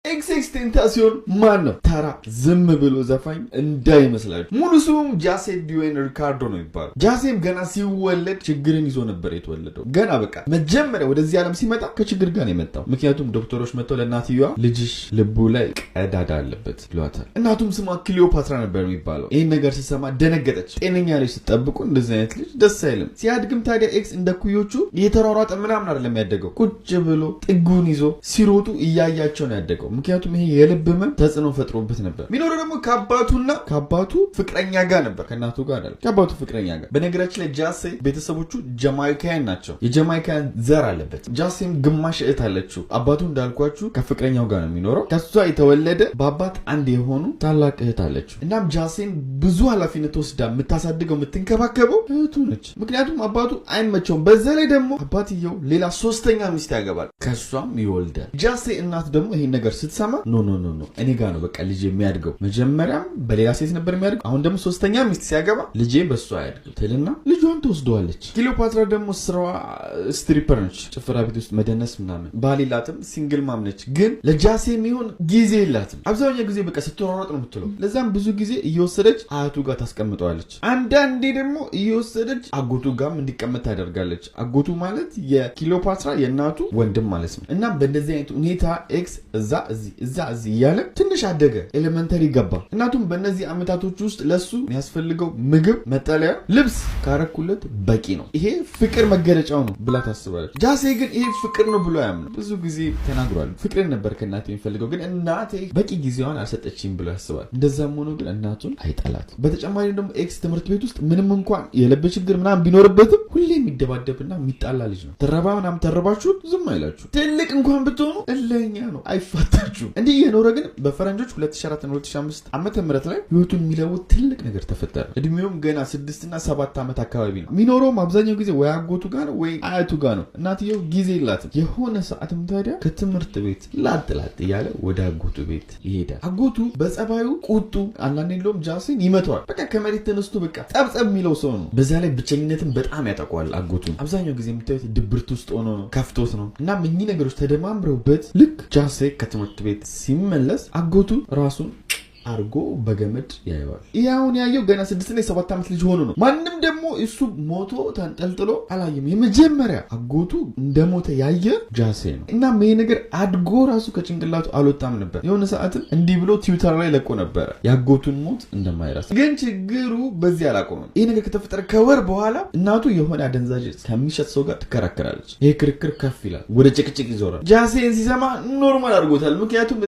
ኤክስኤክስ ቴንታሲዮን ማን ነው? ተራ ዝም ብሎ ዘፋኝ እንዳይመስላችሁ። ሙሉ ስሙም ጃሴ ዲዌን ሪካርዶ ነው የሚባለው። ጃሴም ገና ሲወለድ ችግርን ይዞ ነበር የተወለደው። ገና በቃ መጀመሪያ ወደዚህ ዓለም ሲመጣ ከችግር ጋር ነው የመጣው። ምክንያቱም ዶክተሮች መጥተው ለእናትየዋ ልጅሽ ልቡ ላይ ቀዳዳ አለበት ብሏታል። እናቱም ስሟ ክሊዮፓትራ ነበር የሚባለው። ይህን ነገር ስትሰማ ደነገጠች። ጤነኛ ልጅ ስትጠብቁ እንደዚህ አይነት ልጅ ደስ አይልም። ሲያድግም ታዲያ ኤክስ እንደ ኩዮቹ እየተሯሯጠ ምናምን አይደለም ያደገው። ቁጭ ብሎ ጥጉን ይዞ ሲሮጡ እያያቸው ነው ያደገው። ምክንያቱም ይሄ የልብ ህመም ተጽዕኖ ፈጥሮበት ነበር። የሚኖረው ደግሞ ከአባቱና ከአባቱ ፍቅረኛ ጋር ነበር፣ ከእናቱ ጋር አይደለም፣ ከአባቱ ፍቅረኛ ጋር። በነገራችን ላይ ጃሴ ቤተሰቦቹ ጀማይካውያን ናቸው። የጀማይካውያን ዘር አለበት። ጃሴም ግማሽ እህት አለችው። አባቱ እንዳልኳችሁ ከፍቅረኛው ጋር ነው የሚኖረው። ከሷ የተወለደ በአባት አንድ የሆኑ ታላቅ እህት አለችው። እናም ጃሴን ብዙ ኃላፊነት ወስዳ የምታሳድገው፣ የምትንከባከበው እህቱ ነች። ምክንያቱም አባቱ አይመቸውም። በዛ ላይ ደግሞ አባትየው ሌላ ሶስተኛ ሚስት ያገባል፣ ከሷም ይወልዳል። ጃሴ እናት ደግሞ ይሄን ነገር ስትሰማ "No, no, no, no፣ እኔ ጋ ነው በቃ ልጅ የሚያድገው። መጀመሪያም በሌላ ሴት ነበር የሚያድገው፣ አሁን ደግሞ ሶስተኛ ሚስት ሲያገባ ልጄ በሷ አያድግም" ትልና ልጇን ትወስደዋለች። ክሊዮፓትራ ደግሞ ስራዋ stripper ነች፣ ጭፈራ ቤት ውስጥ መደነስ ምናምን። ባል የላትም፣ single mom ነች። ግን ለጃሴ የሚሆን ጊዜ የላትም። አብዛኛው ጊዜ በቃ ስትሯሯጥ ነው የምትውለው። ለዛም ብዙ ጊዜ እየወሰደች አያቱ ጋር ታስቀምጠዋለች። አንዳንዴ ደግሞ እየወሰደች አጎቱ ጋርም እንዲቀመጥ ታደርጋለች። አጎቱ ማለት የክሊዮፓትራ የእናቱ ወንድም ማለት ነው። እና በእንደዚህ አይነት ሁኔታ ኤክስ እዛ እዚህ እዛ እዚህ እያለ ትንሽ አደገ፣ elementary ገባ። እናቱም በእነዚህ ዓመታቶች ውስጥ ለሱ የሚያስፈልገው ምግብ፣ መጠለያ፣ ልብስ ካረኩለት በቂ ነው፣ ይሄ ፍቅር መገለጫው ነው ብላ ታስባለች። ጃሴ ግን ይሄ ፍቅር ነው ብሎ አያምንም። ብዙ ጊዜ ተናግሯል። ፍቅርን ነበር ከእናቴ የሚፈልገው፣ ግን እናቴ በቂ ጊዜዋን አልሰጠችም ብሎ ያስባል። እንደዛም ሆኖ ግን እናቱን አይጠላት። በተጨማሪም ደግሞ ኤክስ ትምህርት ቤት ውስጥ ምንም እንኳን የልብ ችግር ምናምን ቢኖርበትም ሁሌ የሚደባደብና የሚጣላ ልጅ ነው። ተረባ ምናምን ተረባችሁ ዝም አይላችሁ። ትልቅ እንኳን ብትሆኑ እልኸኛ ነው፣ አይፋታችሁም። እንዲህ እየኖረ ግን በፈረንጆች 2004 እና 2005 ዓመተ ምህረት ላይ ህይወቱን የሚለውጥ ትልቅ ነገር ተፈጠረ። እድሜውም ገና 6 እና 7 ዓመት አካባቢ ነው። የሚኖረውም አብዛኛው ጊዜ ወይ አጎቱ ጋር ነው ወይ አያቱ ጋር ነው። እናትየው ጊዜ የላትም። የሆነ ሰዓትም ታዲያ ከትምህርት ቤት ላጥ ላጥ እያለ ወደ አጎቱ ቤት ይሄዳል። አጎቱ በጸባዩ ቁጡ፣ አንዳንዴ እንደውም ጃሴን ይመተዋል። በቃ ከመሬት ተነስቶ በቃ ጸብጸብ የሚለው ሰው ነው። በዛ ላይ ብቸኝነትን በጣም ያጠቋል አጎቱ። አብዛኛው ጊዜ የምታዩት ድብርት ውስጥ ሆኖ ነው፣ ከፍቶት ነው። እናም እኚህ ነገሮች ተደማምረውበት ልክ ጃሴ ከትምህርት ቤት ሲመለስ አጎቱ ራሱን አርጎ በገመድ ያየዋል። ይህ አሁን ያየው ገና 6ና የ7 ዓመት ልጅ ሆኖ ነው። ማንም ደግሞ እሱ ሞቶ ተንጠልጥሎ አላየም። የመጀመሪያ አጎቱ እንደሞተ ያየ ጃሴ ነው። እናም ይሄ ነገር አድጎ ራሱ ከጭንቅላቱ አልወጣም ነበር። የሆነ ሰዓትም እንዲህ ብሎ ትዊተር ላይ ለቆ ነበረ የአጎቱን ሞት እንደማይረሳ። ግን ችግሩ በዚህ አላቆመም። ይህ ነገር ከተፈጠረ ከወር በኋላ እናቱ የሆነ አደንዛዥ ዕፅ ከሚሸጥ ሰው ጋር ትከራከራለች። ይሄ ክርክር ከፍ ይላል፣ ወደ ጭቅጭቅ ይዞራል። ጃሴን ሲሰማ normal አድርጎታል። ምክንያቱም